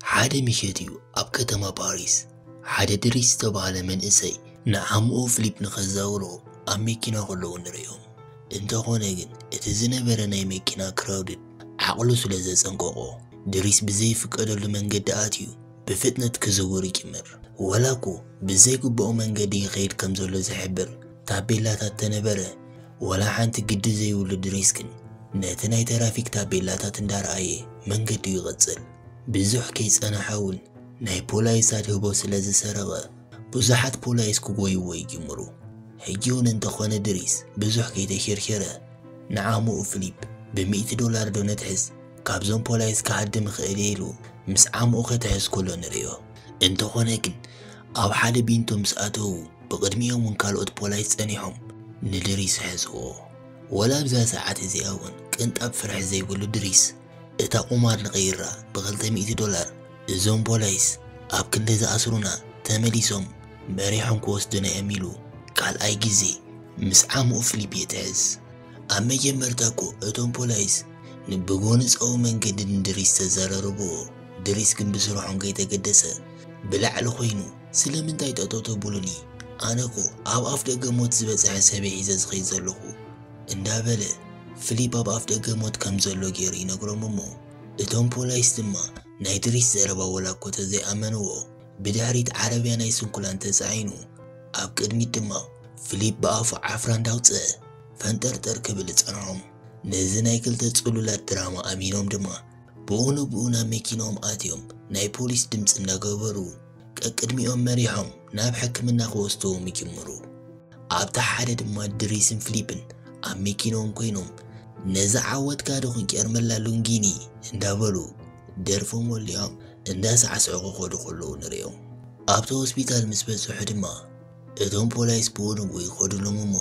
ሓደ ምሸት እዩ ኣብ ከተማ ፓሪስ ሓደ ድሪስ ዝተባህለ መንእሰይ ንዓምኡ ፍሊፕ ንኸዛውሮ ኣብ መኪና ከለዉ ንርእዮም። እንተኾነ ግን እቲ ዝነበረ ናይ መኪና ክራውድድ ዓቕሉ ስለ ዘጸንቀቖ ድሪስ ብዘይፍቀደሉ መንገዲ ኣትዩ ብፍጥነት ክዝውር ይጅምር። ወላ እኮ ብዘይግብኦ መንገዲ ይኸይድ ከም ዘሎ ዝሕብር ታቤላታት ተነበረ። ወላ ሓንቲ ግዲ ዘይብሉ ድሪስ ግን ነቲ ናይ ተራፊክ ታቤላታት እንዳረኣየ መንገዱ ይቕጽል። ብዙሕ ከይጸንሐ እውን ናይ ፖላይስ ኣድህቦ ስለ ዝሰረቐ ብዙሓት ፖላይስ ክጎይዎ ይጅምሩ። ሕጂ እውን እንተኾነ ድሪስ ብዙሕ ከይተሸርሸረ ንዓምኡ ፍሊፕ ብሚእቲ ዶላር ዶ ነትሕዝ ካብዞም ፖላይስ ክሃድም ይኽእል እየ ኢሉ ምስ ዓምኡ ከተሕዝ ከሎ ንርእዮ። እንተኾነ ግን ኣብ ሓደ ቢንቶ ምስ ኣተዉ ብቕድሚኦም እውን ካልኦት ፖላይስ ጸኒሖም ንድሪስ ሕዝዎ። ወላ ኣብዛ ሰዓት እዚኣ እውን ቅንጣብ ፍርሒ ዘይብሉ ድሪስ እታ ቁማር ንኸይራ ብኽልተ ሚእቲ ዶላር እዞም ፖላይስ ኣብ ክንዲ ዝኣስሩና ተመሊሶም መሪሖም ክወስዱና እዮም ኢሉ ካልኣይ ግዜ ምስ ዓምኡ ፍሊፕ ይትሕዝ። ኣብ መጀመርታ እኮ እቶም ፖላይስ ንብጎንጻዊ መንገዲ ንድሪስ ተዘራረብዎ። ድሪስ ግን ብስርሖም ከይተገደሰ ብላዕሊ ኮይኑ ስለምንታይ ጠጠው ተብሉኒ? ኣነ እኮ ኣብ ኣፍ ደገ ሞት ዝበጽሐ ሰብ ሒዘ ዝኸይድ ዘለኹ እንዳበለ ፍሊፕ ኣብ ኣፍ ደገ ሞት ከም ዘሎ ገይሩ ይነግሮም እሞ እቶም ፖላይስ ድማ ናይ ድሪስ ዘረባ ወላ እኮ ተዘይኣመንዎ ብድሕሪት ዓረብያ ናይ ስንኩላን ተጻዒኑ ኣብ ቅድሚት ድማ ፍሊፕ ብኣፉ ዓፍራ እንዳውጽአ ፈንጠርጠር ክብል ጸንሖም። ነዚ ናይ ክልተ ጽሉላት ድራማ ኣሚኖም ድማ ብኡ ንብኡ ናብ መኪናኦም ኣትዮም ናይ ፖሊስ ድምፂ እንዳገበሩ ቀቅድሚኦም መሪሖም ናብ ሕክምና ክወስድዎም ይጅምሩ። ኣብታ ሓደ ድማ ድሪስን ፍሊፕን ኣብ መኪናኦም ኮይኖም ነዚ ዓወትካ ዶ ክንቄርመላ ሉንጊኒ እንዳበሉ ደርፎም ወሊዖም እንዳሳዕስዑ ክኸዱ ከለዉ ንሪኦም። ኣብቲ ሆስፒታል ምስ በፅሑ ድማ እቶም ፖላይስ ብኡ ንብኡ ይኸዱሎም እሞ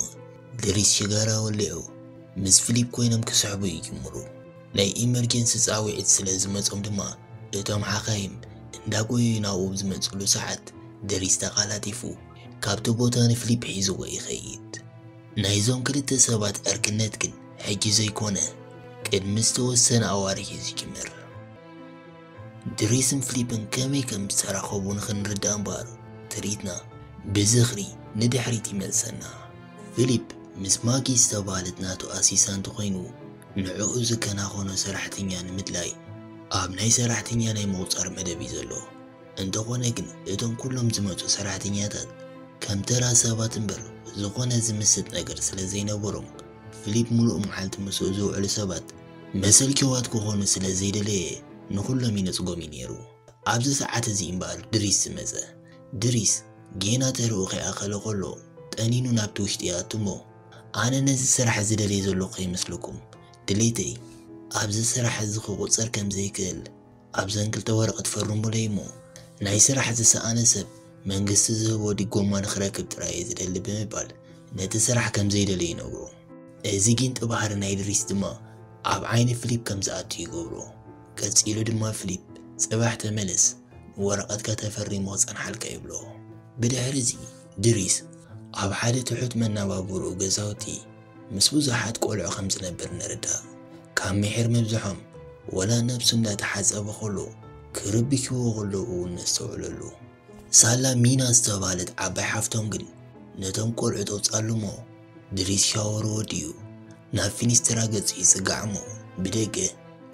ድሪስ ሽጋራ ወሊዑ ምስ ፍሊፕ ኮይኖም ክስሕቡ ይጅምሩ። ናይ ኢመርጀንሲ ፃውዒት ስለ ዝመፆም ድማ እቶም ሓኻይም እንዳጎየዩ ናብኡ ዝመፅሉ ሰዓት ድሪስ ተቓላጢፉ ካብቲ ቦታ ንፍሊፕ ሒዝዎ ይኸይድ። ናይዞም ክልተ ሰባት ዕርክነት ግን ሕጂ ዘይኮነ ቅድሚ ዝተወሰነ ኣዋርሕ እዩ ዝጅምር። ድሪስን ፍሊፕን ከመይ ከም ዝተራኸቡ ንኽንርዳእ እምበኣር ትርኢትና ብዝኽሪ ንድሕሪት ይመልሰና። ፍሊፕ ምስ ማጊ ዝተባህለት ናቱ ኣሲስታንት ኮይኑ ንዕኡ ዝከናኸኖ ሰራሕተኛ ንምድላይ ኣብ ናይ ሰራሕተኛ ናይ ምቑፃር መደብ እዩ ዘሎ። እንተኾነ ግን እቶም ኩሎም ዝመፁ ሰራሕተኛታት ከም ተራ ሰባት እምበር ዝኾነ ዝምስጥ ነገር ስለ ዘይነበሮም ፍሊፕ ሙሉእ መዓልቲ ምስኡ ዝውዕሉ ሰባት መሰልቸዋት ክኾኑ ስለ ዘይደለየ ንኹሎም ይነፅጎም እዩ ነይሩ። ኣብዚ ሰዓት እዚ እምበኣር ድሪስ ዝመፀ። ድሪስ ጌና ተርኡ ከይኣኸለ ከሎ ጠኒኑ ናብቲ ውሽጢ ይኣቱ እሞ ኣነ ነዚ ስራሕ ዝደልየ ዘለኹ ከይመስለኩም ድሌተይ ኣብዚ ስራሕ እዚ ክቑፀር ከም ዘይክእል ኣብዘን ክልተ ወረቐት ፈርሙለይ እሞ ናይ ስራሕ ዝሰኣነ ሰብ መንግስቲ ዝህቦ ድጎማ ንኽረክብ ጥራይ እየ ዝደሊ ብምባል ነቲ ስራሕ ከም ዘይደለየ ይነግሮ። እዚ ጊንጢ ባህሪ ናይ ድሪስ ድማ ኣብ ዓይኒ ፍሊፕ ከም ዝኣቱ ይገብሮ። ቀጺሉ ድማ ፍሊፕ ጽባሕ ተመለስ ወረቐትካ ተፈሪሙ ክጸንሓልካ ይብሎ። ብድሕሪ እዚ ድሪስ ኣብ ሓደ ትሑት መነባብርኡ ገዛውቲ ምስ ብዙሓት ቆልዑ ከም ዝነብር ንርዳእ። ካብ ምሒር ምብዝሖም ወላ ነብሱ እንዳተሓጸበ ከሎ ክርብሽዎ ከለዉ እውን ነስተውዕለሉ። ሳላ ሚና ዝተባህለት ዓባይ ሓፍቶም ግን ነቶም ቆልዑ ተውጻሉ እሞ ድሪስ ሻወር ወዲኡ ናብ ፊኒስትራ ገጹ ይጽጋዕ እሞ ብደገ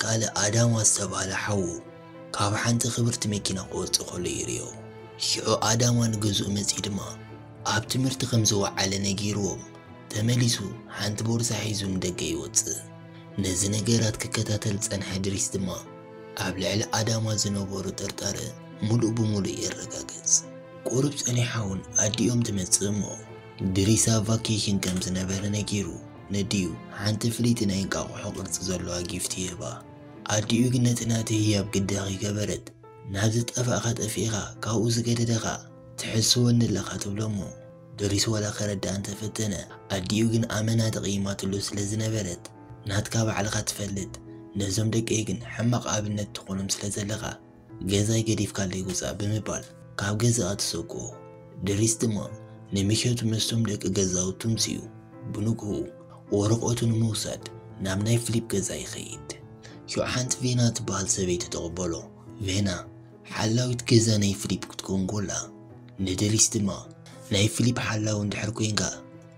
ካልእ ኣዳማ ዝተባህለ ሓዉ ካብ ሓንቲ ክብርቲ መኪና ክወጽእ ከሎ ይርእዮ። ሽዑ ኣዳማ ንገዝኡ መጺኡ ድማ ኣብ ትምህርቲ ከም ዝወዓለ ነጊርዎም ተመሊሱ ሓንቲ ቦርሳ ሒዙ ንደገ ይወጽእ። ነዚ ነገራት ክከታተል ዝጸንሐ ድሪስ ድማ ኣብ ልዕሊ ኣዳማ ዝነበሮ ጥርጣረ ሙሉእ ብሙሉእ የረጋግጽ። ቁሩብ ጸኒሓ እውን ኣዲኦም ትመጽእ እሞ ድሪስ ኣብ ቫኬሽን ከም ዝነበረ ነጊሩ ነዲኡ ሓንቲ ፍልይቲ ናይ እንቃቑሖ ቅርጺ ዘለዋ ጊፍት ይህባ። ኣዲኡ ግን ነቲ ናቲ ህያብ ግዲ ከይገበረት ናብ ዝጠፋእካ ጠፊእኻ ካብኡ ዝገደደኻ ትሕስወኒ ኣለኻ ትብሎ እሞ ድሪስ ዋላ ከረድኣ እንተፈተነ ኣዲኡ ግን ኣመና ተቐይማትሉ ስለ ዝነበረት ናትካ ባዕልኻ ትፈልጥ ነዞም ደቀይ ግን ሕማቕ ኣብነት ትኾኖም ስለ ዘለኻ ገዛይ ገዲፍካለይ ውጻእ ብምባል ካብ ገዛኣ ትሰግኦ። ድሪስ ድማ ንምሸቱ ምስቶም ደቂ ገዛውቱ ምሲኡ ብንግኡ ወረቐቱ ንምውሳድ ናብ ናይ ፍሊፕ ገዛ ይኸይድ። ሽዑ ሓንቲ ቬና ትበሃል ሰበይቲ ትቕበሎ። ቬና ሓላዊት ገዛ ናይ ፊሊፕ ክትከውን ኮላ፣ ንድሪስ ድማ፣ ናይ ፊሊፕ ሓላዊ እንድሕር ኮንካ፣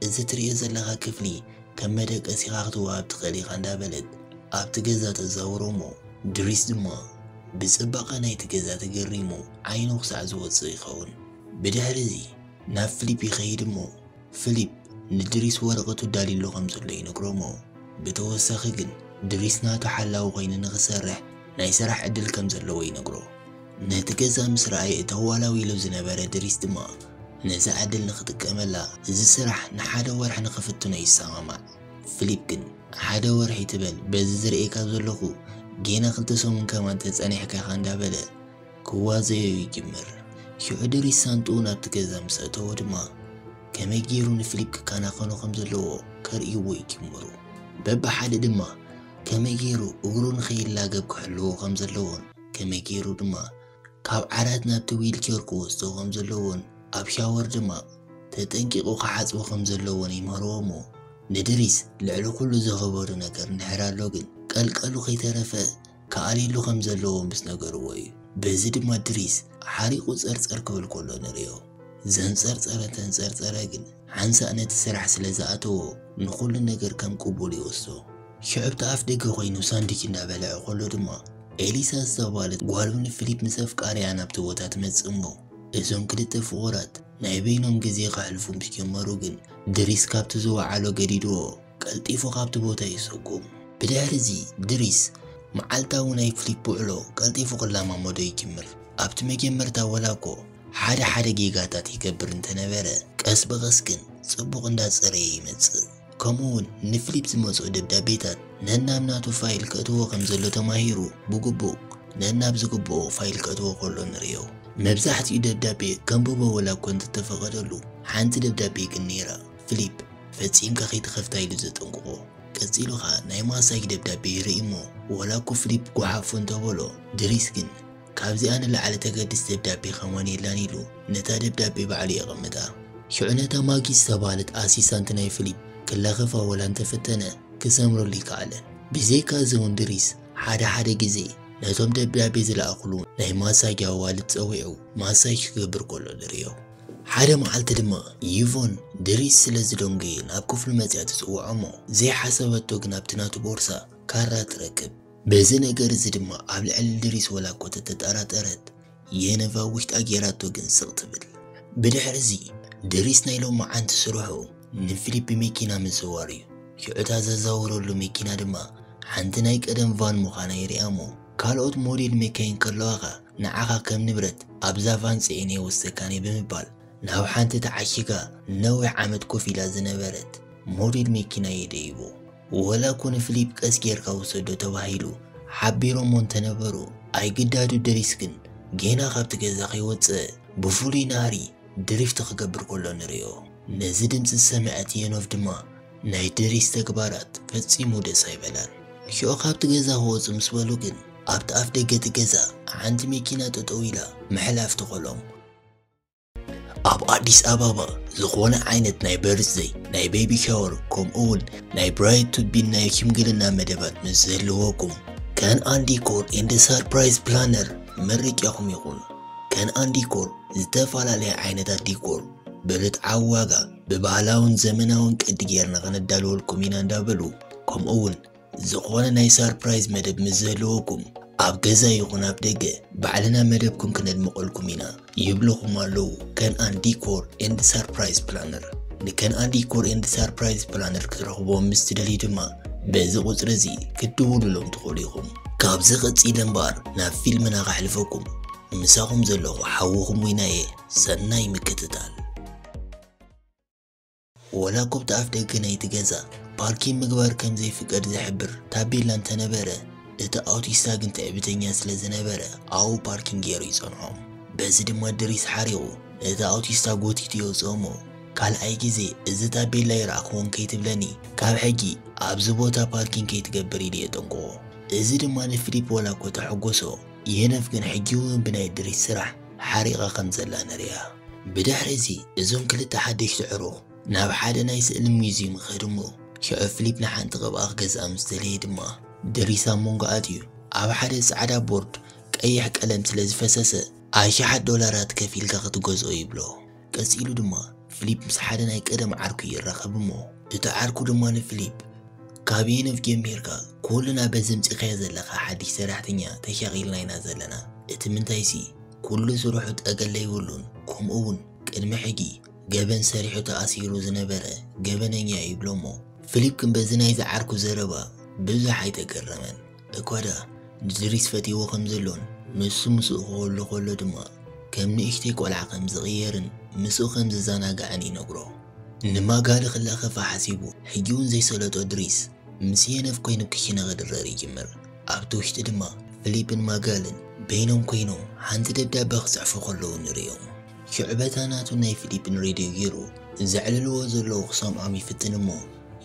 እዚ ትርእዮ ዘለኻ ክፍሊ ከም መደቀሲኻ ክትወሃብ ትኽእል ኢኻ እንዳበለት ኣብቲ ገዛ ተዛውሮ እሞ፣ ድሪስ ድማ ብጽባቐ ናይቲ ገዛ ተገሪሙ ዓይኑ ክሳዕ ዝወጽእ ይኸውን። ብድሕሪ እዚ ናብ ፊሊፕ ይኸይድ እሞ፣ ፊሊፕ ንድሪስ ወረቐቱ ዳልዩሉ ከም ዘሎ ይነግሮ እሞ፣ ብተወሳኺ ግን ድሪስ ናቱ ሓላዊ ኮይኑ ንኽሰርሕ ናይ ስራሕ ዕድል ከም ዘለዎ ይነግሮ። ነቲ ገዛ ምስ ረኣየ ተዋላዊሉ ዝነበረ ድሪስ ድማ ነዛ ዕድል ንኽጥቀመላ እዚ ስራሕ ንሓደ ወርሒ ንኽፍትኖ ይሰማማዕ። ፊሊፕ ግን ሓደ ወርሒ ትበል፣ በዚ ዝርእየካ ዘለኹ ጌና ክልተ ሰሙን ከማን ተጸኒሕካ ኢኻ እንዳበለ ክዋዘዮ ይጅምር። ሽዑ ድሪስ ሳንጥኡ ናብቲ ገዛ ምስ ኣተወ ድማ ከመይ ገይሩ ንፊሊፕ ክከናኸኖ ከም ዘለዎ ከርእይዎ ይጅምሩ። በብሓደ ድማ ከመይ ገይሩ እግሩ ንኸይላገብ ክሕልዎ ከም ዘለዎን ከመይ ገይሩ ድማ ካብ ዓራት ናብቲ ዊልቸር ክወስዶ ከም ዘለዎን ኣብ ሻወር ድማ ተጠንቂቑ ክሓጽቦ ከም ዘለዎን ይምህርዎ እሞ ንድሪስ ልዕሊ ኩሉ ዘኸበዶ ነገር እንድሕር ኣሎ ግን ቀልቀሉ ከይተረፈ ክኣልየሉ ከም ዘለዎ ምስ ነገርዎ እዩ። በዚ ድማ ድሪስ ሓሪቑ ጸርጸር ክብል ከሎ ንርእዮ። ዘንጸርጸረ ተንጸርጸረ ግን ሓንሳእ ነቲ ስራሕ ስለ ዝኣተዎ ንኹሉ ነገር ከም ቅቡል ይወስዶ። ሽዑ ኣብቲ ኣፍ ደገ ኮይኑ ሳንድዊች እንዳበልዐ ከሎ ድማ ኤሊሳ ዝተባህለት ጓሉ ንፊሊፕ ምስ ኣፍቃሪኣ ናብቲ ቦታ ትመጽእ እሞ እዞም ክልተ ፍቑራት ናይ በይኖም ግዜ ከሕልፉ ምስ ጀመሩ ግን ድሪስ ካብቲ ዝወዓሎ ገዲድዎ ቀልጢፉ ካብቲ ቦታ ይሰጉም። ብድሕሪ እዚ ድሪስ መዓልታዊ ናይ ፊሊፕ ውዕሎ ቀልጢፉ ክለማመዶ ይጅምር። ኣብቲ መጀመርታ ወላ እኮ ሓደ ሓደ ጌጋታት ይገብር እንተነበረ ቀስ ብቐስ ግን ጽቡቕ እንዳጸረየ ይመጽእ። ከምኡ እውን ንፊሊፕ ዝመጽኦ ደብዳቤታት ነናብ ናቱ ፋይል ከእትዎ ከም ዘሎ ተማሂሩ ብግቡእ ነናብ ዝግብኦ ፋይል ከእትዎ ከሎ ንርእዮ። መብዛሕትኡ ደብዳቤ ከንብቦ ወላ እኮ እንተተፈቐደሉ ሓንቲ ደብዳቤ ግን ነይራ። ፊሊፕ ፈጺምካ ከይትኸፍታ ኢሉ ዘጠንቅቖ። ቀጺሉ ኸኣ ናይ ማሳጅ ደብዳቤ ይርኢ እሞ ወላ እኮ ፊሊፕ ጓሓፎ እንተበሎ ድሪስ ግን ካብዚኣ ንላዕሊ ተገድስ ደብዳቤ ከማን የላን ኢሉ ነታ ደብዳቤ ባዕሉ የቐምጣ። ሽዑ ነታ ማጊ ዝተባህለት ኣሲስታንት ናይ ፊሊፕ ክለኸፋ ወላ እንተፈተነ ክሰምረሉ ይከኣለን። ብዘይካ እዚ እውን ድሪስ ሓደ ሓደ ግዜ ነቶም ደብዳቤ ዝለኣኹሉ ናይ ማሳጅ ኣዋልድ ጸዊዑ ማሳጅ ክገብር ከሎ ንርእዮ። ሓደ መዓልቲ ድማ ይቮን ድሪስ ስለ ዝደንጎየ ናብ ክፍሉ መጺኣ ትጽውዖ እሞ ዘይሓሰበቶ ግን ኣብቲ ናቱ ቦርሳ ካራ ትረክብ። በዚ ነገር እዚ ድማ ኣብ ልዕሊ ድሪስ ወላ እኮ ተተጠራጠረት የነቫ ውሽጣ ጌራቶ ግን ስቕ ትብል። ብድሕሪ እዚ ድሪስ ናይ ሎማዓንቲ ስርሑ ንፊሊፕ መኪና ምዝዋር እዩ። ሽዑ እታ ዘዛውረሉ መኪና ድማ ሓንቲ ናይ ቀደም ቫን ምዃና ይርኣ እሞ ካልኦት ሞዴል መካይን ከለዋኻ ንዓኻ ከም ንብረት ኣብዛ ቫን ጽዒነ ይወስደካን እየ ብምባል ናብ ሓንቲ ተዓሺጋ ነዊሕ ዓመት ኮፍ ኢላ ዝነበረት ሞዴል መኪና የደይቦ። ወላ እኮ ንፊሊፕ ቀስ ጌርካ ውሰዶ ተባሂሉ ሓቢሮሞ እንተነበሩ ኣይግዳዱ ድሪስ ግን ጌና ካብቲ ገዛ ከይወጽእ ብፍሉይ ናህሪ ድሪፍት ክገብር ከሎ ንርእዮ። ነዚ ድምፂ ዝሰምዐት የኖቭ ድማ ናይ ድሪስ ተግባራት ፈጺሙ ደስ ኣይበላን። ሽዑ ካብቲ ገዛ ክወፁ ምስ በሉ ግን ኣብቲ ኣፍ ደገ እቲ ገዛ ሓንቲ መኪና ጠጠው ኢላ ምሕላፍ ትኸሎም። ኣብ ኣዲስ ኣበባ ዝኾነ ዓይነት ናይ በርዝደይ፣ ናይ ቤቢ ሻወር፣ ከምኡ እውን ናይ ብራይድ ቱ ቢን ናይ ሽምግልና መደባት ምስ ዝህልወኩም ከነኣን ዲኮር ኤንድ ሰርፕራይዝ ፕላነር መርቂኹም ይኹን። ከነኣን ዲኮር ዝተፈላለያ ዓይነታት ዲኮር ብርትዓዊ ዋጋ ብባህላውን ዘመናውን ቅዲ ጌርና ከነዳልወልኩም ኢና እንዳበሉ ከምኡ እውን ዝኾነ ናይ ሰርፕራይዝ መደብ ምስ ዝህልወኩም ኣብ ገዛ ይኹን ኣብ ደገ ባዕልና መደብኩም ክነድምቐልኩም ኢና ይብልኹም ኣለዉ። ከነኣን ዲኮር ኤንድ ሰርፕራይዝ ፕላነር። ንከነኣን ዲኮር ኤንድ ሰርፕራይዝ ፕላነር ክትረኽብዎም ምስ ትደልዩ ድማ በዚ ቁፅሪ እዚ ክትድውሉሎም ትኽእሉ ኢኹም። ካብዚ ቀፂለ እምበኣር ናብ ፊልምና ከሕልፈኩም። ምሳኹም ዘለኹ ሓውኹም ዊናየ። ሰናይ ምክትታል። ወላ እኮ ኣብቲ ኣፍ ደገ ናይቲ ገዛ ፓርኪን ምግባር ከም ዘይፍቀድ ዝሕብር ታቤላ እንተነበረ፣ እቲ ኣውቲስታ ግን ትዕቢተኛ ስለ ዝነበረ ኣብኡ ፓርኪን ገይሩ ይጸንሖም። በዚ ድማ ድሪስ ሓሪቑ ነቲ ኣውቲስታ ጎቲቱ የውጽኦ እሞ፣ ካልኣይ ግዜ እዚ ታቤላ ይረኣኽዎን ከይትብለኒ፣ ካብ ሕጂ ኣብዚ ቦታ ፓርኪን ከይትገብር ኢሉ የጠንቅቖ። እዚ ድማ ንፊሊፕ ወላ እኮ ተሐጎሶ፣ የነፍ ግን ሕጂ እውን ብናይ ድሪስ ስራሕ ሓሪቓ ከም ዘላ ንርእያ። ብድሕሪ እዚ እዞም ክልተ ሓደሽቲ ዕሩኽ ናብ ሓደ ናይ ስእሊ ሙዝየም ይኸዱ እሞ፣ ሽዑ ፊሊፕ ንሓንቲ ቅብኣ ክገዝኣ ምስ ደለየ ድማ ድሪስ ኣብ መንጎ ኣትዩ ኣብ ሓደ ጻዕዳ ቦርድ ቀይሕ ቀለም ስለ ዝፈሰሰ ኣሽሓት ዶላራት ከፊልካ ክትገዝኦ ይብሎ። ቀጺሉ ድማ ፊሊፕ ምስ ሓደ ናይ ቀደም ዓርኩ ይራኸብ እሞ፣ እቲ ዓርኩ ድማ ንፊሊፕ ካብ የነፍ ጀሚርካ ኩልና በዚ ምጺኻዮ ዘለኻ ሓድሽ ሰራሕተኛ ተሻቒልና ኢና ዘለና። እቲ ምንታይሲ ኩሉ ስርሑ ጠገል ዘይብሉን ከምኡ እውን ቅድሚ ሕጊ ገበን ሰሪሑ ተኣሲሩ ዝነበረ ገበነኛ እዩ ይብሎ እሞ፣ ፊሊፕ ግን በዚ ናይዚ ዓርኩ ዘረባ ብዙሕ ኣይተገረመን። እኳ ደኣ ንድሪስ ፈትይዎ ከም ዘሎን ንሱ ምስኡ ክህሉ ከሎ ድማ ከም ንእሽተይ ቆልዓ ከም ዝቕየርን ምስኡ ከም ዝዘናጋዕን ይነግሮ። ንማጋሊ ክለኸፋ ሓሲቡ ሕጂ እውን ዘይሰለጦ ድሪስ ምስ የነፍ ኮይኑ ክሽነ ክድረር ይጅምር። ኣብቲ ውሽጢ ድማ ፊሊፕን ማጋልን በይኖም ኮይኖም ሓንቲ ደብዳበ ክጽሕፉ ከለዉ ንርእዮም። ሽዑ በታ ናቱ ናይ ፊሊፕን ሬድዮ ገይሩ ዘዕልልዎ ዘለዉ ክሰምዖም ይፍትን እሞ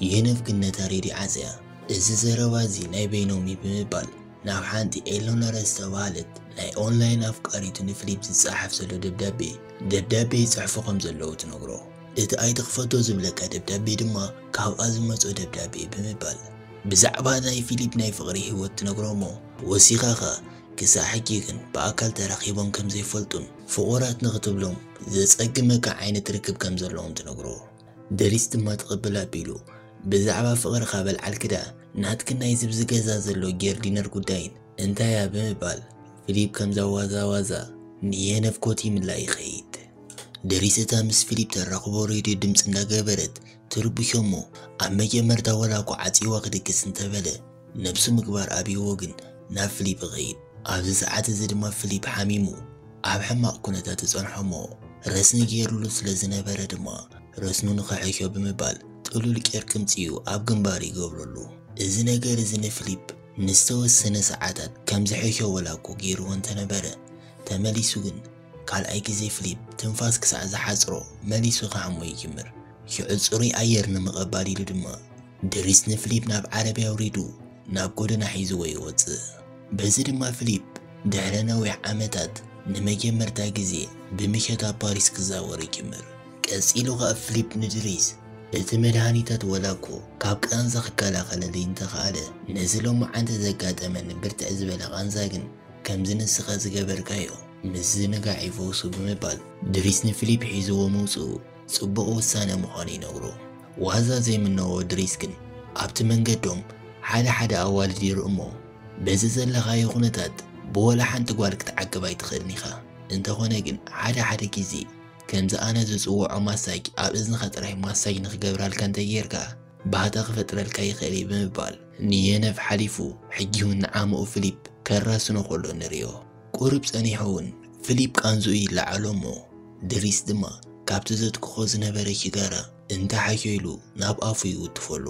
የነፍ ግን ነታ ሬድዮ ዓጽያ። እዚ ዘረባ እዚ ናይ በይኖም እዩ ብምባል ናብ ሓንቲ ኤሎኖረ ዝተባህለት ናይ ኦንላይን ኣፍቃሪቱ ንፊሊፕ ዝጸሓፍ ዘሎ ደብዳቤ ደብዳቤ ይጽሕፉ ከም ዘለዉ ትነግሮ። እቲ ኣይትኽፈቶ ዝብለካ ደብዳቤ ድማ ካብኣ ዝመጾ ደብዳቤ ብምባል ብዛዕባ ናይ ፊሊፕ ናይ ፍቕሪ ህይወት ትነግሮ እሞ ወሲኻኻ ክሳዕ ሕጂ ግን ብኣካል ተራኺቦም ከም ዘይፈልጡን ፍቑራት ንኽትብሎም ዘጸግመካ ዓይነት ርክብ ከም ዘለዎም ትነግሮ። ድሪስ ድማ ትቕብል ኣቢሉ ብዛዕባ ፍቕርኻ በልዓልኪ ደኣ ናትክን ናይ ዝብዚ ገዛ ዘሎ ጌርዲነር ጉዳይን እንታያ ብምባል ፊሊፕ ከምዛ ዋዛ ዋዛ ንየነፍ ኮት ይምላ ይኸይድ። ድሪስ እታ ምስ ፊሊፕ ተራኽቦ ሬድዮ ድምፂ እንዳገበረት ትርብሾ እሞ ኣብ መጀመርታ ወላ እኮ ዓፂዋ ክድቅስ እንተበለ ነብሱ ምግባር ኣብይዎ ግን ናብ ፊሊፕ ይኸይድ። ኣብዚ ሰዓት እዚ ድማ ፊሊፕ ሓሚሙ ኣብ ሕማቕ ኩነታት ይጸንሖ እሞ ረስኒ ገይሩሉ ስለ ዝነበረ ድማ ረስኑ ንኸሕሾ ብምባል ጥሉል ጨርቂ ምጽኡ ኣብ ግንባሩ ይገብረሉ። እዚ ነገር እዚ ንፊሊፕ ንዝተወሰነ ሰዓታት ከም ዝሕሾ ወላ እኮ ገይርዎ እንተነበረ ተመሊሱ ግን ካልኣይ ግዜ ፊሊፕ ትንፋስ ክሳዕ ዝሓጽሮ መሊሱ ክሓሞ ይጅምር። ሽዑ ጽሩይ ኣየር ንምቕባል ኢሉ ድማ ድሪስ ንፊሊፕ ናብ ዓረብያ ኣውሪዱ ናብ ጎደና ሒዝዎ ይወጽእ። በዚ ድማ ፊሊፕ ድሕሪ ነዊሕ ዓመታት ንመጀመርታ ግዜ ብምሸት ኣብ ፓሪስ ክዛወር ይጅምር። ቀጺሉ ኸኣ ፊሊፕ ንድሪስ እቲ መድሃኒታት ወላ እኮ ካብ ቃንዛ ክከላኸለለይ እንተኸኣለ ነዚ ሎማዓንቲ ዘጋጠመኒ ብርትዕ ዝበለ ቃንዛ ግን ከምዚ ንስኻ ዝገበርካዮ ምዝንጋዕ ይፈውሱ ብምባል ድሪስ ንፊሊፕ ሒዝዎ ምውፅኡ ጽቡቕ ውሳነ ምዃኑ ይነግሮ። ዋዛ ዘይምነዎ ድሪስ ግን ኣብቲ መንገዶም ሓደ ሓደ ኣዋልድ ይርእ እሞ በዚ ዘለኻዮ ኩነታት ብወላ ሓንቲ ጓል ክትዓቅብ ኣይትኽእልን ኢኻ። እንተኾነ ግን ሓደ ሓደ ግዜ ከምዚ ኣነ ዝጽውዖ ማሳጅ ኣብ እዝንኻ ጥራይ ማሳጅ ንኽገብራልካ እንተጌርካ ባህታ ክፈጥረልካ ይኽእል እዩ ብምባል ንየነፍ ሓሊፉ ሕጂ እውን ንዓመኡ ፊሊፕ ከራስኖ ከሎ ንርእዮ። ቁሩብ ጸኒሑ እውን ፊሊፕ ቃንዝኡ ይለዓሎ እሞ ድሪስ ድማ ካብቲ ዘትክኾ ዝነበረ ሽጋራ እንተሓሾ ኢሉ ናብ ኣፉ ይውትፈሉ።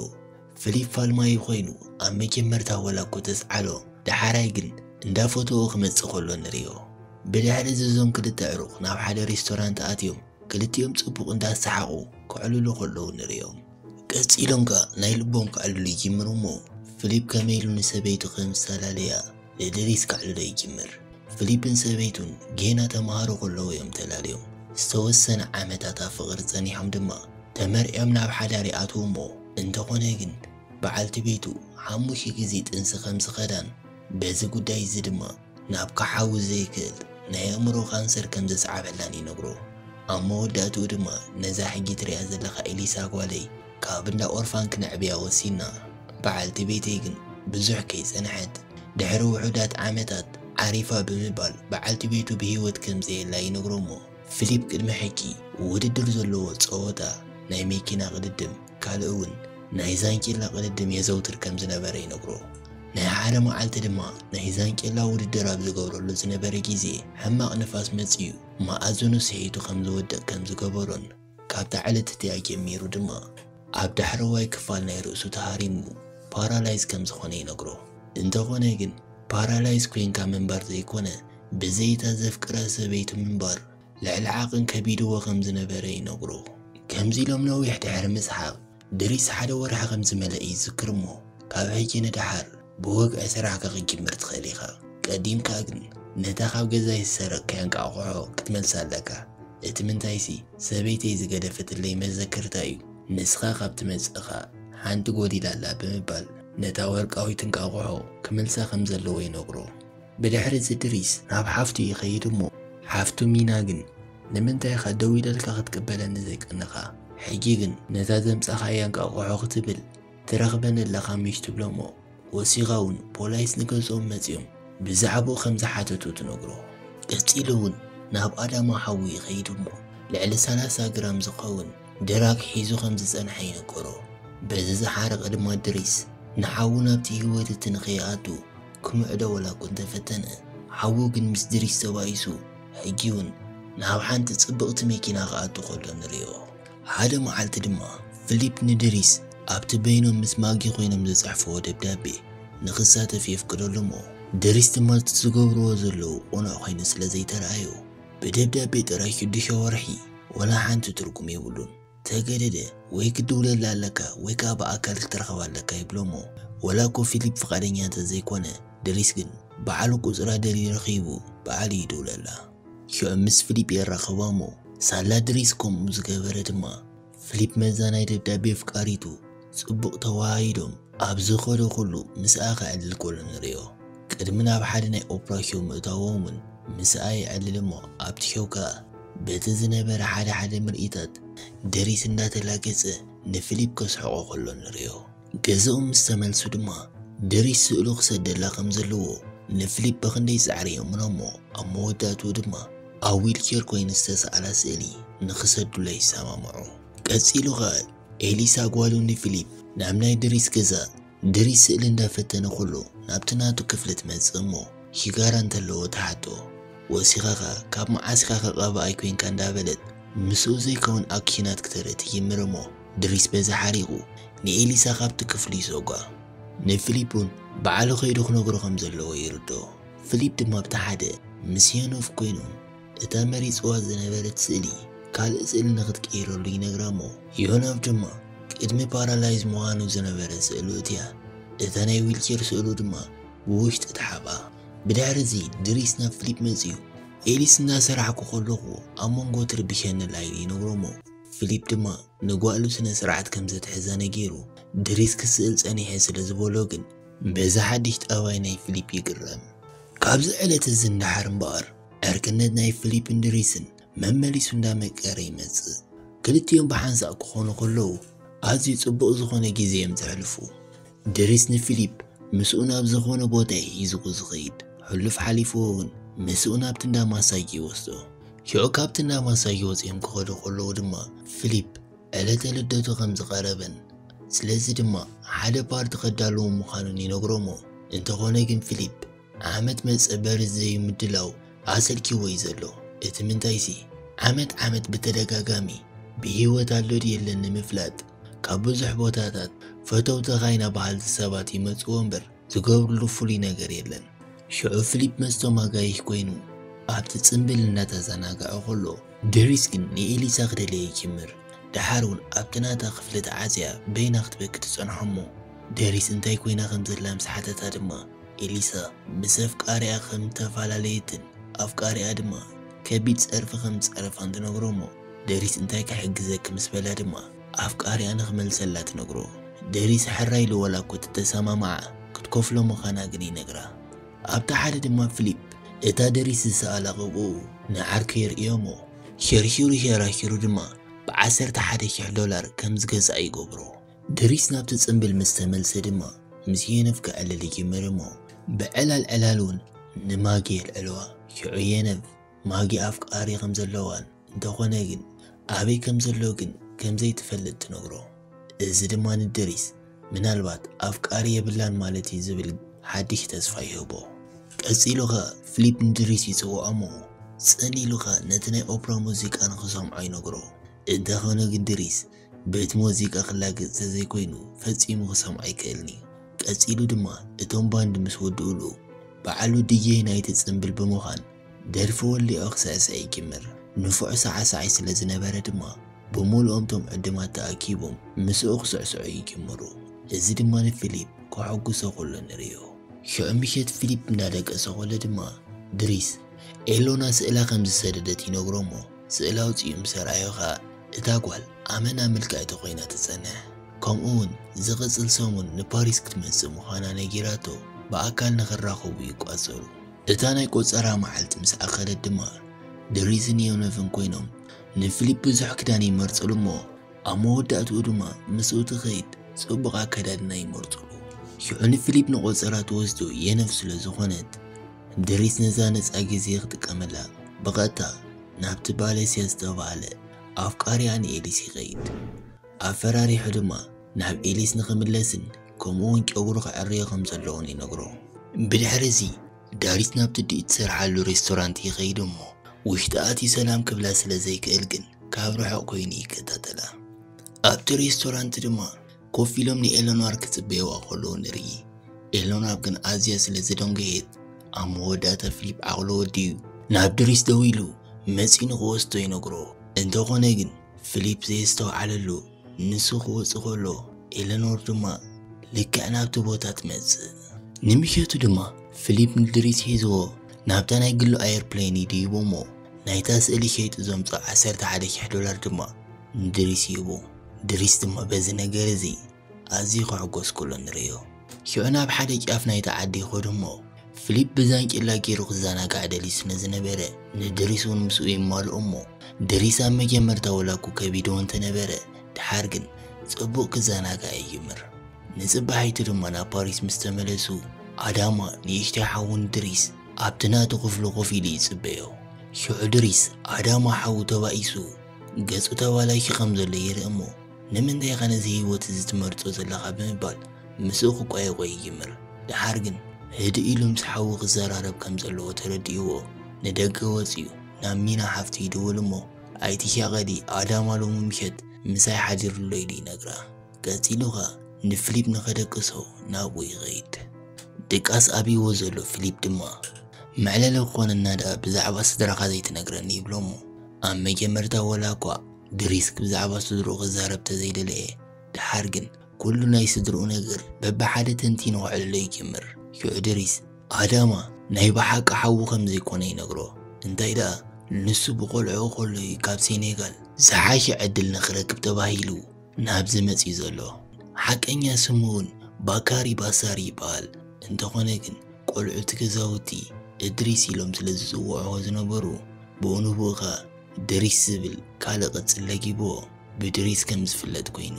ፊሊፕ ፋልማዩ ኮይኑ ኣብ መጀመርታ ወላ እኮ ተስዓሎ፣ ደሓራይ ግን እንዳፈተዎ ክመጽእ ከሎ ንርእዮ። ብድሕሪ እዚ እዞም ክልተ ዕሩኽ ናብ ሓደ ሬስቶራንት ኣትዮም ክልቲኦም ጽቡቕ እንዳሰሓቑ ከዕልሉ ከለዉ ንርእዮም። ቀጺሎም ከኣ ናይ ልቦም ከዕልሉ ይጅምሩ እሞ ፊሊፕ ከመይ ኢሉ ንሰበይቱ ከም ዝፈላለያ ንድሪስ ከዕልሎ ይጅምር። ፊሊፕን ሰበይቱን ጌና ተምሃሮ ከለዉ እዮም ተላልዮም። ዝተወሰነ ዓመታት ኣብ ፍቕሪ ጸኒሖም ድማ ተመርዕዮም ናብ ሓዳር ይኣትዉ እሞ እንተኾነ ግን በዓልቲ ቤቱ ሓሙሽተ ግዜ ጥንሲ ከም ዝኸዳን በዚ ጉዳይ እዚ ድማ ናብ ክሓዊ ዘይክእል ናይ ኣእምሮ ካንሰር ከም ዘስዓበላን ይነግሮ። ኣብ መወዳእትኡ ድማ ነዛ ሕጂ ትሪኣ ዘለኻ ኤሊሳ ጓለይ ካብ እንዳ ኦርፋን ክነዕብያ ወሲና። በዓልቲ ቤተይ ግን ብዙሕ ከይጸንሐት ድሕሪ ውሑዳት ዓመታት ዓሪፋ ብምባል በዓልቲ ቤቱ ብህይወት ከም ዘየላ ይነግሮ እሞ ፊሊፕ ቅድሚ ሕጂ ውድድር ዘለዎ ጸወታ ናይ መኪና ቅድድም ካልእ እውን ናይ ዛንጭላ ቅድድም የዘውትር ከም ዝነበረ ይነግሮ። ናይ ሓደ መዓልቲ ድማ ናይ ዛንጭላ ውድድር ኣብ ዝገብረሉ ዝነበረ ግዜ ሕማቕ ንፋስ መጺኡ መኣዝኑ ስሒቱ ከም ዝወድቕ ከም ዝገበሮን ካብታ ዕለት እቲኣ ጀሚሩ ድማ ኣብ ዳሕረዋይ ክፋል ናይ ርእሱ ተሃሪሙ ፓራላይዝ ከም ዝኾነ ይነግሮ። እንተኾነ ግን ፓራላይዝ ኮይንካ ምንባር ዘይኮነ ብዘይታ ዘፍቅራ ሰበይቱ ምንባር ልዕሊ ዓቕን ከቢድዎ ከም ዝነበረ ይነግሮ። ከምዚ ኢሎም ነዊሕ ድሕሪ ምስሓቕ ድሪስ ሓደ ወርሒ ከም ዝመልአ ይዝክር እሞ ካብ ሕጂ ንደሓር ብወግዒ ስራሕካ ክትጅምር ትኽእል ኢኻ። ቀዲምካ ግን ነታ ካብ ገዛይ ዝሰረቕካያ እንቃቑሖ ክትመልሳ ኣለካ። እቲ ምንታይሲ ሰበይተይ ዝገደፈትለይ መዘክርታ እዩ። ንስኻ ካብ ትመጽእ ኸኣ ሓንቲ ጎዲላ ኣላ ብምባል ነታ ወርቃዊት እንቃቑሖ ክመልሳ ከም ዘለዎ ይነግሮ። ብድሕሪ እዚ ድሪስ ናብ ሓፍቱ ይኸይድ እሞ፣ ሓፍቱ ሚና ግን፣ "ንምንታይ ኢኻ ደው ኢለልካ ክትቅበለኒ ዘይቀነኻ? ሕጂ ግን ነታ ዘምጻኻያ እንቃቑሖ ክትብል ትረኽበኒ ኣለኻ ምሽ?" ትብሎ እሞ፣ ወሲኻ እውን ፖላይስ ንገዝኦም መጺኦም ብዛዕባኡ ከም ዝሓተቱ ትነግሮ። ቀጺሉ እውን ናብ ኣዳማ ሓዉ ይኸይድ እሞ፣ ልዕሊ ሰላሳ ግራም ዝኸውን ድራግ ሒዙ ከም ዝጸንሐ ይንገሮ። በዚ ዝሓረቐ ድማ ድሪስ ንሓዉ ናብቲ ህይወት እቲ ንኸይኣቱ ክምዕዶ ወላ እኮ እንተፈተነ፣ ሓዉ ግን ምስ ድሪስ ተባኢሱ፣ ሕጂ እውን ናብ ሓንቲ ጽብቕቲ መኪና ክኣቱ ከሎ ንርእዮ። ሓደ መዓልቲ ድማ ፍሊፕ ንድሪስ ኣብቲ በይኖም ምስ ማጊ ኮይኖም ዝጽሕፍዎ ደብዳቤ ንኽሳተፍ የፍቅደሉ እሞ፣ ድሪስ ድማ እቲ ዝገብርዎ ዘለዉ ቅኑዕ ኮይኑ ስለ ዘይተረኣዮ፣ ብደብዳቤ ጥራይ ሽዱሽተ ወርሒ ወላ ሓንቲ ትርጉም የብሉን። ተገደደ ወይ ክድውለላ ኣለካ ወይ ከኣ ብኣካል ክትረኸባ ኣለካ ይብሎ እሞ፣ ወላ እኮ ፊሊፕ ፍቓደኛ እንተዘይኮነ፣ ድሪስ ግን ባዕሉ ቁጽራ ደልዩ ረኺቡ ባዕሉ ይድውለላ። ሽዑ ምስ ፊሊፕ የራኽባ እሞ፣ ሳላ ድሪስ ከምኡ ዝገበረ ድማ፣ ፊሊፕ መዛ ናይ ደብዳቤ ኣፍቃሪቱ ጽቡቕ ተወሃሂዶም ኣብ ዝኸዶ ኩሉ ምስኣ ከዕልል ከሎ ንርእዮ። ቅድሚ ናብ ሓደ ናይ ኦፕራ ሾው ምእታዎም እውን ምስኣ የዕልል እሞ፣ ኣብቲ ሾው ከኣ በቲ ዝነበረ ሓደ ሓደ ምርኢታት ድሪስ እንዳተላገጸ ንፊሊፕ ከስሕቖ ከሎ ንርእዮ። ገዛኦም ምስ ተመልሱ ድማ ድሪስ ስእሉ ክሰደላ ከም ዘለዎ ንፊሊፕ ብኽንደይ ጻዕሪ የእምኖ እሞ፣ ኣብ መወዳእትኡ ድማ ኣብ ዊልቸር ኮይኑ ዝተሰኣላ ስእሊ ንኽሰዱላ ይሰማምዑ። ቀጺሉ ኸኣ ኤሊሳ ጓሉ ንፊሊፕ ናብ ናይ ድሪስ ገዛ፣ ድሪስ ስእሊ እንዳፈተነ ከሎ ናብቲ ናቱ ክፍሊ ትመጽእ እሞ ሽጋራ እንተለዎ ትሓቶ። ወሲኻ ኸኣ ካብ መዓስ ኢኻ ከቐባኣይ ኮይንካ እንዳበለት ምስኡ ዘይከውን ኣክሽናት ክተርኢ ትጅምር እሞ ድሪስ በዚ ሓሪቑ ንኤሊሳ ካብቲ ክፍሊ ይሰጓ። ንፊሊፕ እውን ባዕሉ ከይዱ ክነግሮ ከም ዘለዎ ይርድኦ። ፊሊፕ ድማ ብቲ ሓደ ምስ ዮኖፍ ኮይኑ እታ መሪጽዋ ዝነበረት ስእሊ ካልእ ስእሊ ንኽትቅይረሉ ይነግራ እሞ፣ ዮናብ ድማ ቅድሚ ፓራላይዝ ምዃኑ ዝነበረ ስእሉ እትያ፣ እታ ናይ ዊልቸር ስእሉ ድማ ብውሽጢ ተሓብኣ። ብድሕሪ እዚ ድሪስ ናብ ፊሊፕ መጺኡ፣ ኤሊስ እናሰራሕኩ ከለኹ ኣብ መንጎ ትርብሸኒ ኢላ ኢሉ ይነግሮ እሞ፣ ፊሊፕ ድማ ንጓሉ ስነ ስርዓት ከም ዘትሕዛ ነጊሩ፣ ድሪስ ክስእል ጸኒሐ ስለ ዝበሎ ግን፣ በዚ ሓድሽ ጠባይ ናይ ፊሊፕ ይግረም። ካብዚ ዕለት እዚ እንዳሓር እምበኣር፣ ዕርክነት ናይ ፊሊፕን ድሪስን መመሊሱ እንዳመቀረ ይመጽእ። ክልቲኦም ብሓንሳእ ክኾኑ ከለዉ፣ ኣዝዩ ጽቡቕ ዝኾነ ግዜ እዮም ዘሕልፉ። ድሪስ ንፊሊፕ ምስኡ ናብ ዝኾነ ቦታ እዩ ሒዝዎ ዝኸይድ። ሕሉፍ ሓሊፍዎ እውን ምስኡ ናብቲ እንዳ ማሳጅ ይወስዶ። ሽዑ ካብቲ እንዳ ማሳጅ ወጺኦም ክኸዱ ከለዉ ድማ፣ ፊሊፕ ዕለተ ልደቱ ከም ዝቐረበን ስለዚ ድማ ሓደ ፓርቲ ከዳልዉ ምዃኑን ይነግሮ እሞ፣ እንተኾነ ግን ፊሊፕ ዓመት መጸ በርዝደዩ ምድላው ኣሰልኪዎ እዩ ዘሎ። እቲ ምንታይሲ፣ ዓመት ዓመት ብተደጋጋሚ ብህይወት ኣሎ ድዩ የለን ንምፍላጥ ካብ ብዙሕ ቦታታት ፈተውቲ ኻይና በሃልቲ ሰባት ይመጽዎ እምበር ዝገብርሉ ፍሉይ ነገር የለን። ሽዑ ፊሊፕ መስቶም ኣጋይሽ ኮይኑ ኣብቲ ጽምብል እናተዘናግዐ ከሎ፣ ድሪስ ግን ንኤሊሳ ክደልያ ይጅምር። ደሓር እውን ኣብቲ ናታ ክፍሊ ተዓጽያ በይና ክትበኪ ትጸንሖ እሞ፣ ድሪስ እንታይ ኮይና ከም ዘላ ምስ ሓተታ ድማ፣ ኤሊሳ ምስ ኣፍቃሪኣ ከም ተፈላለየትን ኣፍቃሪኣ ድማ ከቢድ ጸርፊ ከም ዝጸረፋን ትነግሮ እሞ፣ ድሪስ እንታይ ክሕግዘኪ ምስ በላ ድማ ኣፍቃሪኣ ንኽመልሰላ ትነግሮ። ድሪስ ሕራይ ኢሉ ዋላ እኮ ተተሰማምዓ ክትከፍሎ ምዃና ግን ይነግራ። ኣብቲ ሓደ ድማ ፊሊፕ እታ ድሪስ ዝሰኣላ ቅብኡ ንዓርኩ የርእዮ እሞ፣ ሸርሺሩ ሸራሺሩ ድማ ብዓሰርተ ሓደ ሽሕ ዶላር ከም ዝገዝኣ ይገብሮ። ድሪስ ናብቲ ጽምብል ምስ ተመልሰ ድማ ምስ ዮኖፍ ክዕልል ይጅምር እሞ፣ ብዕላል ዕላል እውን ንማጊ የልዕልዋ። ሽዑ ዮኖፍ ማጊ ኣፍቃሪ ከም ዘለዋን እንተኾነ ግን ኣበይ ከም ዘሎ ግን ከም ዘይትፈልጥ ትነግሮ። እዚ ድማ ንድሪስ ምናልባት ኣፍቃሪ የብላን ማለት እዩ ዝብል ሓድሽ ተስፋ ይህቦ። ቀጺሉ ኸኣ ፊሊፕ ንድሪስ ይጽውዖ እሞ፣ ጽን ኢሉ ኸኣ ነቲ ናይ ኦፕራ ሙዚቃ ንኽሰምዖ ይነግሮ። እንተኾነ ግን ድሪስ በቲ ሙዚቃ ክላገጽ ተዘይኮይኑ ፈጺሙ ክሰምዖ ኣይክእልን እዩ። ቀጺሉ ድማ እቶም ባንድ ምስ ወድኡሉ፣ ባዕሉ ዲጄ ናይቲ ጽምብል ብምዃን ደርፊ ወሊዑ ክስዕስዕ ይጅምር። ንፉዕ ሳዕሳዒ ስለ ዝነበረ ድማ፣ ብምሉኦም እቶም ዕድማት ተኣኪቦም ምስኡ ክስዕስዑ ይጅምሩ። እዚ ድማ ንፊሊፕ ከሐጉሶ ከሎ ንርእዮ። ሽዑ ምሸት ፊሊፕ እንዳደቀሰ ከሎ ድማ፣ ድሪስ ኤሎና ስእላ ከም ዝሰደደት ይነግሮ እሞ፣ ስእላ ኣውጺኡ ምስ ኣርኣዮ ኸኣ፣ እታ ጓል ኣመና ምልክዕቲ ኮይና ትጸንሕ። ከምኡ እውን ዝቕጽል ሰሙን ንፓሪስ ክትመጽእ ምዃና ነጊራቶ፣ ብኣካል ንኽራኸቡ ይቋጸሩ። እታ ናይ ቆጸራ መዓልቲ ምስ ኣኸለት ድማ ድሪዝን ዮኖቭን ኮይኖም ንፊሊፕ ብዙሕ ክዳን ይመርጽሉ እሞ ኣብ መወዳእትኡ ድማ ምስኡ ትኸይድ ጽቡቕ ኣከዳድና ይመርጽሉ። ሽዑ ንፊሊፕ ንቆጸራ ትወስዶ የነፍ ስለ ዝኾነት ድሪስ ነዛ ነጻ ግዜ ክጥቀመላ ብቐጥታ ናብቲ ባለስያ ዝተባህለ ኣፍቃሪኣ ንኤሊስ ይኸይድ። ኣፈራሪሑ ድማ ናብ ኤሊስ ንኽምለስን ከምኡ እውን ጨጉሩ ክዕርዮ ከም ዘለዎን ይነግሮ። ብድሕሪ እዚ ዳሪስ ናብቲ ድዩ ትሰርሓሉ ሬስቶራንት ይኸይድ እሞ ውሽጢ ኣትዩ ሰላም ክብላ ስለ ዘይክእል ግን ካብ ርሑቕ ኮይኑ ይከታተላ። ኣብቲ ሬስቶራንት ድማ ኮፍ ኢሎም ንኤለኖር ክጽበይዋ ከለዉ ንርኢ። ኤለኖር ግን ኣዝያ ስለ ዝደንጎየት ኣብ መወዳእታ ፊሊፕ ዓቕሉ ወዲኡ ናብ ድሪስ ደዊሉ መጺኡ ንኽወስዶ ይነግሮ። እንተኾነ ግን ፊሊፕ ዘየስተውዓለሉ ንሱ ክወጽእ ከሎ ኤለኖር ድማ ልክዕ ናብቲ ቦታ ትመጽእ። ንምሸቱ ድማ ፊሊፕ ንድሪስ ሒዝዎ ናብታ ናይ ግሉ ኣየርፕሌን ይድይቦ እሞ ናይታ ስእሊ ሸይጡ ዘምጽኦ ዓሰርተ ሓደ ሽሕ ዶላር ድማ ንድሪስ ይህቦ። ድሪስ ድማ በዚ ነገር እዚ ኣዝዩ ክሕጎስ ከሎ ንርእዮ። ሽዑ ናብ ሓደ ጫፍ ናይቲ ዓዲ ይኸዱ እሞ ፊሊፕ ብዛንጭላ ገይሩ ክዘናጋዕ ደልዩ ስለ ዝነበረ ንድሪስ እውን ምስኡ ይማልኦ እሞ ድሪስ ኣብ መጀመርታ ወላ እኮ ከቢድዎ እንተነበረ ድሓር ግን ጽቡቕ ክዘናጋዕ ይጅምር። ንጽባሒቱ ድማ ናብ ፓሪስ ምስ ተመለሱ ኣዳማ ንእሽተይ ሓዉ ንድሪስ ኣብቲ ናቱ ክፍሉ ኮፍ ኢሉ ይጽበዮ። ሽዑ ድሪስ ኣዳማ ሓዉ ተባኢሱ ገጹ ተባላሺ ከም ዘሎ ይርኢ እሞ ንምንታይ ኢኻ ነዚ ህይወት እዚ ትመርጾ ዘለኻ ብምባል ምስኡ ክቋየቆ ይጅምር። ድሓር ግን ህድእ ኢሉ ምስ ሓዉ ክዘራረብ ከም ዘለዎ ተረዲእዎ ንደገ ወጺኡ ናብ ሚና ሓፍቱ ይድውል እሞ ኣይትሻቐሊ ኣዳማ ሎሚ ምሸት ምሳይ ሓዲሩ ኣሎ ኢሉ ይነግራ። ቀጺሉ ኸኣ ንፊሊፕ ንኸደቅሶ ናብኡ ይኸይድ። ድቃስ ኣብይዎ ዘሎ ፊሊፕ ድማ መዕለሊ ክኾነና ደኣ ብዛዕባ ስድራኻ ዘይትነግረኒ ይብሎ እሞ ኣብ መጀመርታ ወላ እኳ ድሪስ ብዛዕባ ስድርኡ ክዛረብ ተዘይደለየ ድሓር ግን ኩሉ ናይ ስድርኡ ነገር በብሓደ ተንቲኑ ከዕልሎ ይጅምር። ሽዑ ድሪስ ኣዳማ ናይ ብሓቂ ሓዉ ከም ዘይኮነ ይነግሮ። እንታይ ደኣ ንሱ ብቆልዕኡ ከሎ እዩ ካብ ሴኔጋል ዝሓሸ ዕድል ንኽረክብ ተባሂሉ ናብዚ መጺኡ ዘሎ። ሓቀኛ ስሙ እውን ባካሪ ባሳሪ ይበሃል። እንተኾነ ግን ቆልዑ እቲ ገዛውቲ እድሪስ ኢሎም ስለ ዝጽውዕዎ ዝነበሩ ብኡ ንብኡ ኸኣ ድሪስ ዝብል ካልእ ቅጽል ለጊብዎ ብድሪስ ከም ዝፍለጥ ኮይኑ።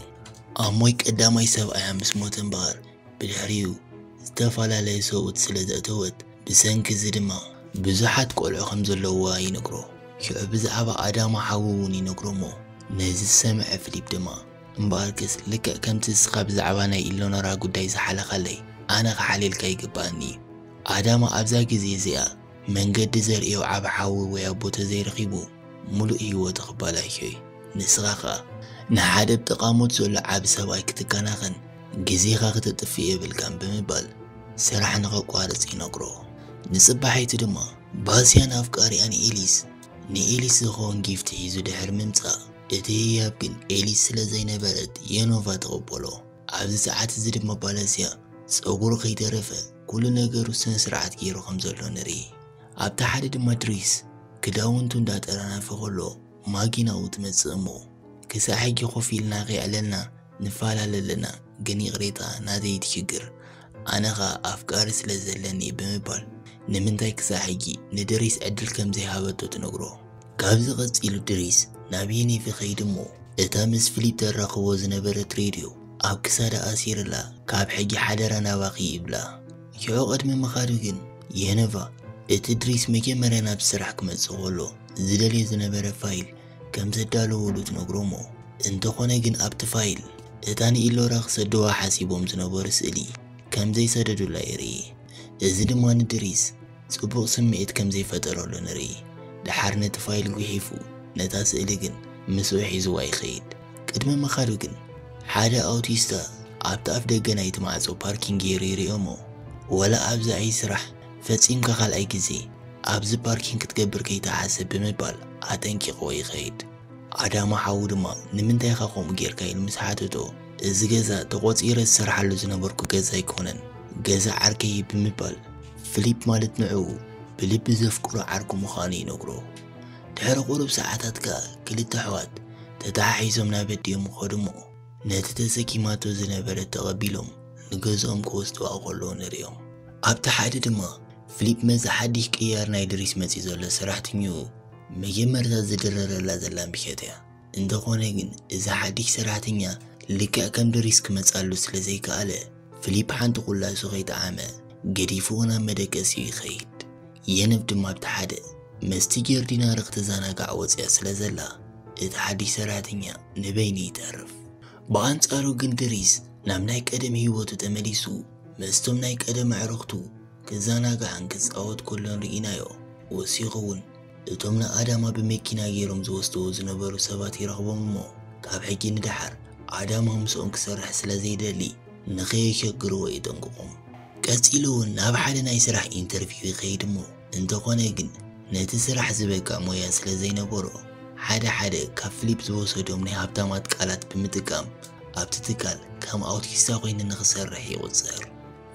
ኣሞይ ቀዳማይ ሰብኣያ ምስ ሞተ እምበኣር ብድሕሪኡ ዝተፈላለየ ሰብኡት ስለ ዘእተወት ብሰንኪ እዚ ድማ ብዙሓት ቆልዑ ከም ዘለውዋ ይነግሮ። ሽዑ ብዛዕባ ኣዳማ ሓዉ እውን ይነግሮ እሞ ነዚ ዝሰምዐ ፊሊፕ ድማ እምበኣርከስ ልክዕ ከምቲ እስኻ ብዛዕባ ናይ ኢሎኖራ ጉዳይ ዝሓለኻለይ ኣነ ክሓልየልካ ይግባኣኒ እዩ። ኣዳማ ኣብዛ ግዜ እዚኣ መንገዲ ዘርእዮ ዓቢ ሓዊ ወይ ኣቦ ተዘይረኺቡ ሙሉእ ህይወቱ ክበላሾ እዩ። ንስኻ ኸኣ ንሓደ ብጥቓሞት ዘሎ ዓቢ ሰብኣይ ክትከናኸን ግዜኻ ክተጥፍእ የብልካን ብምባል ስራሕ ንኸቋርጽ ይነግሮ። ንጽባሒቱ ድማ ባስያን ኣፍቃሪኣን ኤሊስ ንኤሊስ ዝኸውን ጊፍት ሒዙ ድሕሪ ምምጻእ እቲ ህያብ ግን ኤሊስ ስለ ዘይነበረት የኖቫ ተቐበሎ። ኣብዚ ሰዓት እዚ ድማ ባለስያ ጸጉሩ ከይተረፈ ኩሉ ነገሩ ስነ ስርዓት ገይሩ ከም ዘሎ ንርኢ። ኣብቲ ሓደ ድማ ድሪስ ክዳውንቱ እንዳጠራነፈ ከሎ ማጊ ናብኡ ትመጽእ እሞ ክሳዕ ሕጂ ኮፍ ኢልና ከይዕለልና ንፈላለ ኣለና፣ ግን ይቕሬታ ናተይ ትሽግር ኣነ ኸኣ ኣፍቃሪ ስለ ዘለኒ ብምባል ንምንታይ ክሳዕ ሕጂ ንድሪስ ዕድል ከም ዘይሃበቶ ትነግሮ። ካብዚ ቀጺሉ ድሪስ ናብ የኔቭ ይኸይድ እሞ እታ ምስ ፊሊፕ ተራኽቦ ዝነበረት ሬድዮ ኣብ ክሳዳ ኣሲርላ ካብ ሕጂ ሓደራ ናባኺ ይብላ። ሽዑ ቅድሚ ምኻዱ ግን የነቫ እቲ ድሪስ መጀመርያ ናብ ስራሕ ክመጽእ ከሎ ዝደልዮ ዝነበረ ፋይል ከም ዘዳለወሉ ትነግሮ እሞ እንተኾነ ግን ኣብቲ ፋይል እታ ንኢሎራ ክሰድዋ ሓሲቦም ዝነበሩ ስእሊ ከም ዘይሰደዱላ የርኢ። እዚ ድማ ንድሪስ ጽቡቕ ስምዒት ከም ዘይፈጠረሉ ንርኢ። ደሓር ነቲ ፋይል ጉሒፉ ነታ ስእሊ ግን ምስኡ ሒዝዋ ይኸይድ። ቅድሚ ምኻዱ ግን ሓደ ኣውቲስታ ኣብቲ ኣፍ ደገ ናይቲ ማዕጾ ፓርኪንግ ገይሩ ይርእዮ እሞ ወላ ኣብዚ ኣይ ስራሕ ፈጺምካ ካልኣይ ግዜ ኣብዚ ፓርኪንግ ክትገብር ከይትሓስብ ብምባል ኣጠንቂቕዎ ይኸይድ። ኣዳማ ሓዉ ድማ ንምንታይ ኢኻ ከምኡ ጌርካ ኢሉ ምስ ሓተቶ እዚ ገዛ ተቖጺረ ዝሰርሓሉ ዝነበርኩ ገዛ ኣይኮነን፣ ገዛ ዓርከይ እዩ ብምባል ፊሊፕ ማለት ንዕኡ ብልቢ ዘፍቅሮ ዓርኩ ምዃኑ ይነግሮ። ድሕሪ ቁሩብ ሰዓታት ከኣ ክልተ ኣሕዋት ተተሓሒዞም ናብ ኣዲኦም ይኸዱ እሞ ነቲ ተሰኪማቶ ዝነበረት ተቐቢሎም ንገዝኦም ክወስድዋ ከለዉ ንርእዮም። ኣብቲ ሓደ ድማ ፍሊፕ መዚ ሓድሽ ቅያር ናይ ድሪስ መጺ ዘሎ ሰራሕተኛኡ መጀመርታ ዝድረረላ ዘላ ምሸት እያ። እንተኾነ ግን እዛ ሓድሽ ሰራሕተኛ ልክዕ ከም ድሪስ ክመጻሉ ስለ ዘይከኣለ፣ ፍሊፕ ሓንቲ ቁላሱ ከይጠዓመ ገዲፍዎ ናብ መደቀሲኡ ይኸይድ። የነብ ድማ ኣብቲ ሓደ መስቲ ጀርዲና ርኽ ተዘናጋዕ ወጽያ ስለ ዘላ፣ እቲ ሓድሽ ሰራሕተኛ ንበይኑ ይተርፍ። ብኣንጻሩ ግን ድሪስ ናብ ናይ ቀደም ህይወቱ ተመሊሱ፣ ምስቶም ናይ ቀደም ኣዕሩኽቱ ክዘናጋዕን ክጻወት ከሎ ንርኢናዮ። ወሲኹ እውን እቶም ንኣዳማ ብመኪና ገይሮም ዝወስድዎ ዝነበሩ ሰባት ይረኽቦም እሞ፣ ካብ ሕጂ ንደሓር ኣዳማ ምስኦም ክሰርሕ ስለ ዘይደሊ፣ ንኸየሸግርዎ የጠንቅቖም። ቀጺሉ እውን ናብ ሓደ ናይ ስራሕ ኢንተርቪው ይኸይድ እሞ፣ እንተኾነ ግን ነቲ ስራሕ ዝበቅዕ ሞያ ስለ ዘይነበሮ፣ ሓደ ሓደ ካብ ፍሊፕ ዝወሰዶም ናይ ሃብታማት ቃላት ብምጥቃም ኣብቲ ትካል ከም ኣውቲስታ ኮይኑ ንኽሰርሕ ይቑጸር።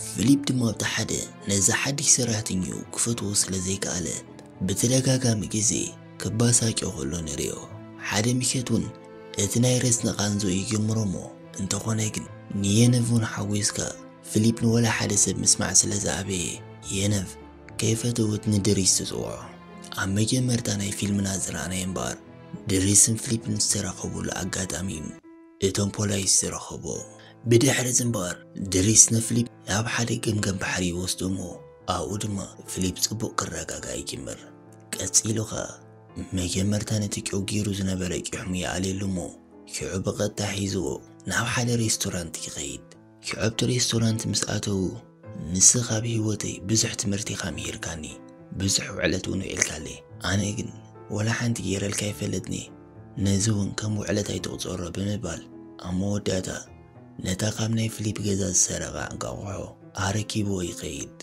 ፍሊፕ ድማ ኣብቲ ሓደ ነዛ ሓድሽ ሰራሕተኛኡ ክፈትዎ ስለ ዘይከኣለ ብተደጋጋሚ ግዜ ክባሳጮ ከሎ ንርእዮ። ሓደ ምሸት እውን እቲ ናይ ሬስ ነቓንዞ ይጅምሮ እሞ፣ እንተኾነ ግን ንየነቭ እውን ሓጒስካ ፍሊፕ ንወላ ሓደ ሰብ ምስማዕ ስለ ዝኣበየ የነቭ ከይፈተወት ንድሪስ ትጽውዖ። ኣብ መጀመርታ ናይ ፊልምና ዝረኣናዮ እምበኣር ድሪስን ፍሊፕን ዝተራኸቡሉ ኣጋጣሚ እዩ እቶም ፖላይስ ዝረኸቦ። ብድሕሪ እዚ እምበኣር ድሪስ ንፍሊፕ ናብ ሓደ ገምገም ባሕሪ ይወስዶ እሞ ኣብኡ ድማ ፍሊፕ ጽቡቕ ክረጋጋእ ይጅምር። ቀጺሉ ኸኣ መጀመርታ ነቲ ጨው ገይሩ ዝነበረ ጭሕሙ ይኣልየሉ እሞ ሽዑ ብቐጥታ ሒዝዎ ናብ ሓደ ሬስቶራንት ይኸይድ። ሽዑ ኣብቲ ሬስቶራንት ምስ ኣተዉ ንስኻ ኣብ ህይወተይ ብዙሕ ትምህርቲ ኢኻ ምሂርካኒ፣ ብዙሕ ውዕለት እውን ውዒልካለይ። ኣነ ግን ወላ ሓንቲ ገይረልካ ኣይፈልጥኒ፣ ነዚ እውን ከም ውዕለት ኣይትቑጸሮ ብምባል ኣብ መወዳእታ ነታ ካብ ናይ ፍሊፕ ገዛ ዝሰረቓ እንቋቑሖ ኣረኪብዎ ይኸይድ።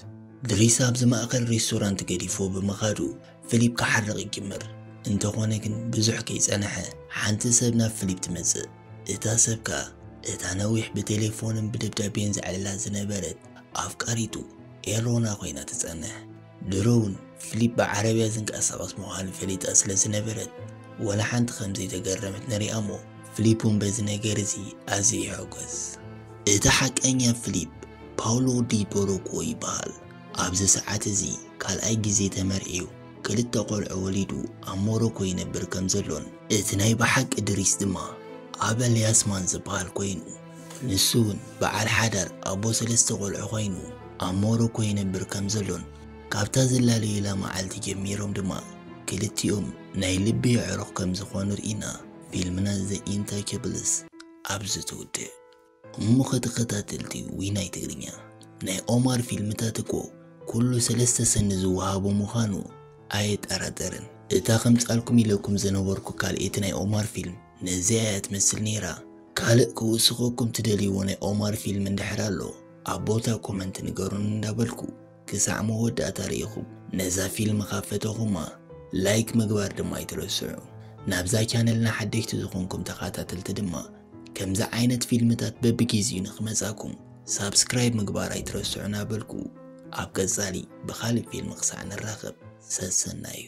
ድሪስ ኣብዚ ማእከል ሬስቶራንት ገዲፍዎ ብምኻዱ ፍሊፕ ክሓርቕ ይጅምር። እንተኾነ ግን ብዙሕ ከይጸንሐ ሓንቲ ሰብ ናብ ፍሊፕ ትመጽእ። እታ ሰብ ከኣ እታ ነዊሕ ብቴሌፎንን ብደብዳቤን ዘዕልላ ዝነበረት ኣፍቃሪቱ ኤሮና ኮይና ትጸንሕ። ድሮ እውን ፍሊፕ ብዓረብያ ዝንቀሳቐስ ምዃኑ ፈሊጣ ስለ ዝነበረት ወላ ሓንቲ ከም ዘይተገረመት ንሪኣ እሞ ፍሊፕ እውን በዚ ነገር እዚ ኣዝዩ ይሕጎስ። እቲ ሓቀኛ ፍሊፕ ፓውሎ ዲ ቦሮኮ ይበሃል። ኣብዚ ሰዓት እዚ ካልኣይ ግዜ ተመርዕዩ ክልተ ቆልዑ ወሊዱ ኣብ ሞሮኮ ይነብር ከም ዘሎን እቲ ናይ ብሓቂ ድሪስ ድማ ኣበል ያስማን ዝበሃል ኮይኑ ንሱ እውን በዓል ሓዳር ኣቦ ሰለስተ ቆልዑ ኮይኑ ኣብ ሞሮኮ ይነብር ከም ዘሎን ካብታ ዝላለዩላ መዓልቲ ጀሚሮም ድማ ክልቲኦም ናይ ልቢ ኣዕሩኽ ከም ዝኾኑ ርኢና ፊልምና ዘ ኢንታቸብልስ ኣብዚ ትውድእ። እሞ ከተኸታተልቲ ዊናይ ትግርኛ ናይ ኦማር ፊልምታት እኮ ኩሉ ሰለስተ ሰኒ ዝወሃቦ ምዃኑ ኣየጠራጠርን። እታ ከምጻልኩም ኢለኩም ዝነበርኩ ካልኣይቲ ናይ ኦማር ፊልም ነዚኣ እያ ትመስል ነይራ። ካልእ ክውስኸኩም ትደልይዎ ናይ ኦማር ፊልም እንድሕር ኣሎ ኣብ ቦታ ኮመንት ንገሩን እንዳበልኩ ክሳዕ መወዳእታ ርኢኹም ነዛ ፊልም ካብ ፈተኹማ ላይክ ምግባር ድማ ኣይትረስዑ። ናብዛ ቻነልና ሓደሽቲ ዝኾንኩም ተኸታተልቲ ድማ ከምዚ ዓይነት ፊልምታት በብጊዜኡ ንኽመጻኩም ሳብስክራይብ ምግባር ኣይትረስዑ እናበልኩ ኣብ ቀጻሊ ብኻልእ ፊልም ክሳዕ ንራኸብ ሰሰናዩ።